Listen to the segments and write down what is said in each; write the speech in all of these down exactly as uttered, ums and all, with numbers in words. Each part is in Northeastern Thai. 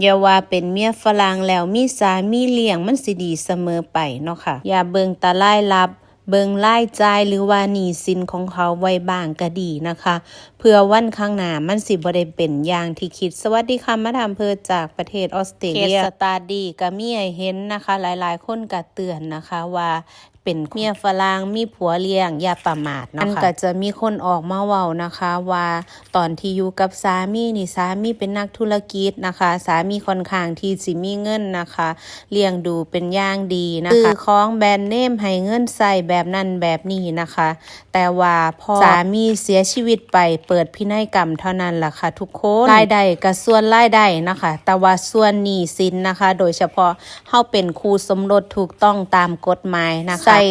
อย่าว่าเป็นเมียฝรั่งแล้ว มีสามีเลี้ยงมันสิดีเสมอไปเนาะค่ะ อย่าเบิ่งแต่รายรับ เบิ่งรายจ่ายหรือว่าหนี้สินของเขาไว้บ้างก็ดีนะคะ เพื่อวันข้างหน้ามันสิบ่ได้เป็นอย่างที่คิด สวัสดีค่ะ มาดามเพิร์ดจากประเทศออสเตรเลีย เคสสตั๊ดดี้ก็มีให้เห็นนะคะ หลายๆคนก็เตือนนะคะว่า เป็นเมียฝรั่งมีผัวเลี้ยง อย่าประมาทเนาะค่ะ มันก็จะมีคนออกมาเว้านะคะว่า ตอนที่อยู่กับสามีนี่ สามีเป็นนักธุรกิจนะคะ สามีค่อนข้างที่สิมีเงินนะคะ เลี้ยงดูเป็นอย่างดีนะคะ ซื้อของแบรนด์เนมให้เงินใช้แบบนั้นแบบนี้นะคะ แต่ว่าพอสามีเสียชีวิตไป เปิดพินัยกรรมเท่านั้นล่ะค่ะทุกคน รายได้ก็ส่วนรายได้นะคะ แต่ว่าส่วนหนี้สินนะคะ โดยเฉพาะเฮาเป็นคู่สมรสถูกต้องตามกฎหมายนะคะ ใช้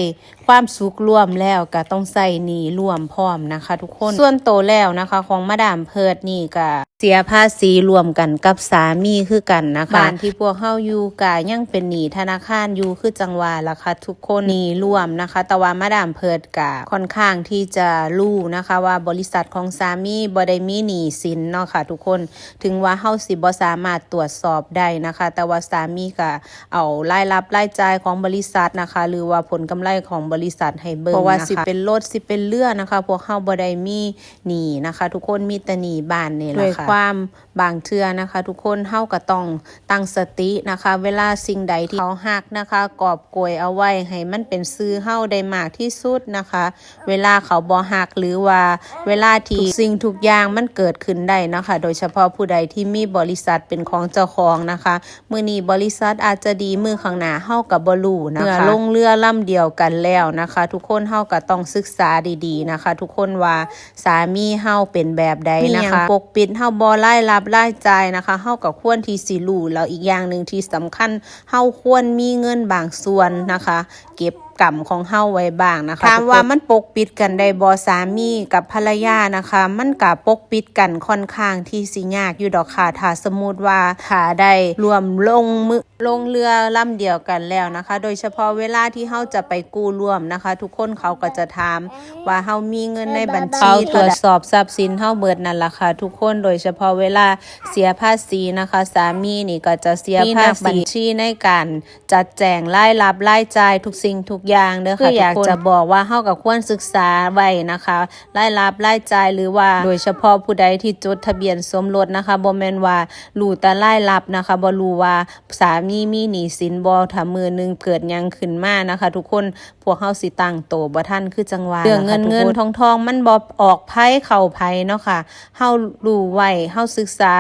ความสุขร่วมแล้วก็ต้องใช้หนี้ร่วมพร้อมนะคะทุกคน ส่วนโตแล้วนะคะ ของมาดามเพิร์ดนี่ก็เสียภาษีร่วมกันกับสามีคือกันนะคะ บ้านที่พวกเฮาอยู่ก็ยังเป็นหนี้ธนาคารอยู่คือจั่งว่าล่ะค่ะทุกคน หนี้ร่วมนะคะ แต่ว่ามาดามเพิร์ดก็ค่อนข้างที่จะรู้นะคะว่าบริษัทของสามีบ่ได้มีหนี้สินเนาะค่ะทุกคน ถึงว่าเฮาสิบ่สามารถตรวจสอบได้นะคะ แต่ว่าสามีก็เอารายรับรายจ่ายของบริษัทนะคะ หรือว่าผลกำไรของบริษัทให้เบิ่งนะคะ บ่ว่าสิเป็นรถสิเป็นเรือนะคะ พวกเฮาบ่ได้มีหนี้นะคะ ทุกคน มีแต่หนี้บ้านนี่ล่ะค่ะ ด้วยความบางเทื่อนะคะ ทุกคน เฮาก็ต้องตั้งสตินะคะ เวลาสิ่งใดที่เขาฮักนะคะ กอบโกยเอาไว้ให้มันเป็นชื่อเฮาได้มากที่สุดนะคะ เวลาเขาบ่ฮัก หรือว่าเวลาที่ทุกสิ่งทุกอย่างมันเกิดขึ้นได้เนาะค่ะ โดยเฉพาะผู้ใดที่มีบริษัทเป็นของเจ้าของนะคะ มื้อนี้บริษัทอาจจะดี มื้อข้างหน้าเฮาก็บ่รู้นะคะ เมื่อลงเรือลำเดียวกันแล้วนะคะ ทุกคน เฮาก็ต้องศึกษาดีๆนะคะ ทุกคน ว่าสามีเฮาเป็นแบบใดนะคะ มีหยังปกปิดเฮาบ่ รายรับรายจ่ายนะคะ เฮาก็ควรที่สิรู้ แล้วอีกอย่างหนึ่งที่สำคัญ เฮาควรมีเงินบางส่วนนะคะ เก็บกำของเฮาไว้บ้างนะคะ ถามว่ามันปกปิดกันได้บ่ สามีกับภรรยานะคะ มันก็ปกปิดกันค่อนข้างที่สิยากอยู่ดอกค่ะ ถ้าสมมุติว่าถ้าได้ร่วมลงมือลงเรือลำเดียวกันแล้วนะคะ โดยเฉพาะเวลาที่เฮาจะไปกู้ร่วมนะคะ ทุกคน เขาก็จะถามว่าเฮามีเงินในบัญชีเท่าใด เขาตรวจสอบทรัพย์สินเฮาเบิดนั่นล่ะค่ะทุกคน โดยเฉพาะเวลาเสียภาษีนะคะ สามีนี่ก็จะเสียภาษี มีนักบัญชีในการ จัดแจงรายรับรายจ่ายทุกสิ่งทุกอย่างเด้อค่ะ คืออยากจะบอกว่าเฮาก็ควรศึกษาไว้นะคะ รายรับรายจ่าย หรือว่าโดยเฉพาะผู้ใดที่จดทะเบียนสมรสนะคะ บ่แม่นว่ารู้แต่รายรับนะคะ บ่รู้ว่าสามีมีหนี้สินบ่ ถ้ามื้อหนึ่งเกิดหยังขึ้นมานะคะ ทุกคน พวกเฮาสิตั้งโตบ่ทันคือจั่งว่า เรื่องเงิน ล่ะค่ะทุกคน เงินทองทองมันบ่ออกไผเข้าไผเนาะค่ะ เฮารู้ไว้ เฮาศึกษา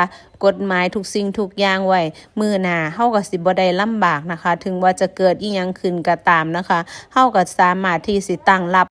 กฎหมายทุกสิ่งทุกอย่างไว้ มื้อหน้าเฮาก็สิบ่ได้ลำบากนะคะ ถึงว่าจะเกิดอิหยังขึ้นก็ตามนะคะ เฮาก็สามารถที่สิตั้งรับ